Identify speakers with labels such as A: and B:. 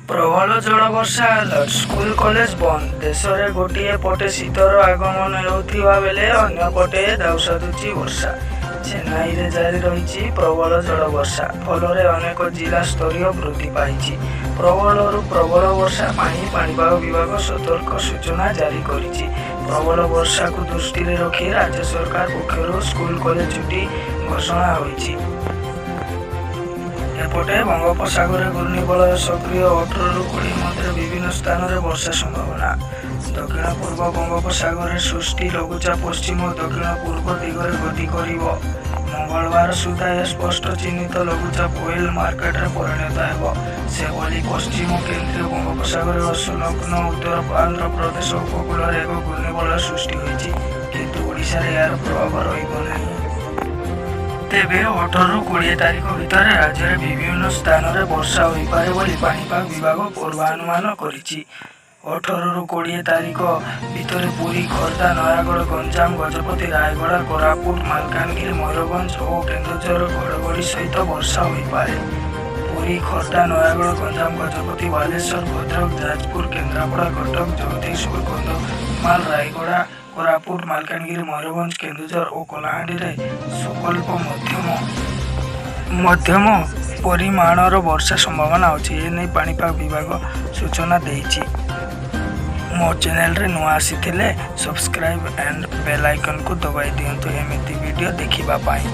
A: ପ୍ରବଳ ଝଡ଼ ବର୍ଷା ଆଲର୍ଟ, ସ୍କୁଲ କଲେଜ ବନ୍ଦ। ଦେଶରେ ଗୋଟିଏ ପଟେ ଶୀତର ଆଗମନ ହେଉଥିବା ବେଳେ ଅନ୍ୟପଟେ ଦାଉ ସାଧୁଛି ବର୍ଷା। ଚେନ୍ନାଇରେ ଜାରି ରହିଛି ପ୍ରବଳ ଝଡ଼ ବର୍ଷା। ଫଳରେ ଅନେକ ଜିଲ୍ଲା ସ୍ତରୀୟ ବୃଦ୍ଧି ପାଇଛି। ପ୍ରବଳରୁ ପ୍ରବଳ ବର୍ଷା ପାଇଁ ପାଣିପାଗ ବିଭାଗ ସତର୍କ ସୂଚନା ଜାରି କରିଛି। ପ୍ରବଳ ବର୍ଷାକୁ ଦୃଷ୍ଟିରେ ରଖି ରାଜ୍ୟ ସରକାର ପକ୍ଷରୁ ସ୍କୁଲ କଲେଜ ଛୁଟି ଘୋଷଣା ହୋଇଛି। ଏପଟେ ବଙ୍ଗୋପସାଗରରେ ଘୂର୍ଣ୍ଣିବଳୟ ସକ୍ରିୟ। 18ରୁ 20 ମଧ୍ୟରେ ବିଭିନ୍ନ ସ୍ଥାନରେ ବର୍ଷା ସମ୍ଭାବନା। ଦକ୍ଷିଣ ପୂର୍ବ ବଙ୍ଗୋପସାଗରରେ ସୃଷ୍ଟି ଲଘୁଚାପ ପଶ୍ଚିମ ଓ ଦକ୍ଷିଣ ପୂର୍ବ ଦିଗରେ ଗତି କରିବ। ମଙ୍ଗଳବାର ସୁଦ୍ଧା ଏହା ସ୍ପଷ୍ଟ ଚିହ୍ନିତ ଲଘୁଚାପ ୱେଲ୍ ମାର୍କେଡରେ ପରିଣତ ହେବ। ସେହିଭଳି ପଶ୍ଚିମ କେନ୍ଦ୍ରୀୟ ବଙ୍ଗୋପସାଗର ଓ ସଂଲଗ୍ନ ଉତ୍ତର ଆନ୍ଧ୍ରପ୍ରଦେଶ ଉପକୂଳରେ ଏକ ଘୂର୍ଣ୍ଣିବଳୟ ସୃଷ୍ଟି ହୋଇଛି। କିନ୍ତୁ ଓଡ଼ିଶାରେ ଏହାର ପ୍ରଭାବ ରହିବ ନାହିଁ। ତେବେ 18ରୁ 20 ତାରିଖ ଭିତରେ ରାଜ୍ୟରେ ବିଭିନ୍ନ ସ୍ଥାନରେ ବର୍ଷା ହୋଇପାରେ ବୋଲି ପାଣିପାଗ ବିଭାଗ ପୂର୍ବାନୁମାନ କରିଛି। 18ରୁ 20 ତାରିଖ ଭିତରେ ପୁରୀ, ଖୋର୍ଦ୍ଧା, ନୟାଗଡ଼, ଗଞ୍ଜାମ, ଗଜପତି, ରାୟଗଡ଼ା, କୋରାପୁଟ, ମାଲକାନଗିରି, ମୟୂରଭଞ୍ଜ ଓ କେନ୍ଦୁଝର ଘଡ଼ଘଡ଼ି ସହିତ ବର୍ଷା ହୋଇପାରେ। ପୁରୀ, ଖୋର୍ଦ୍ଧା, ନୟାଗଡ଼, ଗଞ୍ଜାମ, ଗଜପତି, ବାଲେଶ୍ୱର, ଭଦ୍ରକ, ଯାଜପୁର, କେନ୍ଦ୍ରାପଡ଼ା, କଟକ, ଜଗତସିଂହପୁର, କନ୍ଧମାଳ, ରାୟଗଡ଼ା, କୋରାପୁଟ, ମାଲକାନଗିରି, ମୟୂରଭଞ୍ଜ, କେନ୍ଦୁଝର ଓ କଳାହାଣ୍ଡିରେ ସ୍ୱଳ୍ପ ମଧ୍ୟମ ପରିମାଣର ବର୍ଷା ସମ୍ଭାବନା ଅଛି। ଏନେଇ ପାଣିପାଗ ବିଭାଗ ସୂଚନା ଦେଇଛି। ମୋ ଚ୍ୟାନେଲରେ ନୂଆ ଆସିଥିଲେ ସବସ୍କ୍ରାଇବ୍ ଆଣ୍ଡ ବେଲ୍ ଆଇକନ୍କୁ ଦବାଇ ଦିଅନ୍ତୁ ଏମିତି ଭିଡ଼ିଓ ଦେଖିବା ପାଇଁ।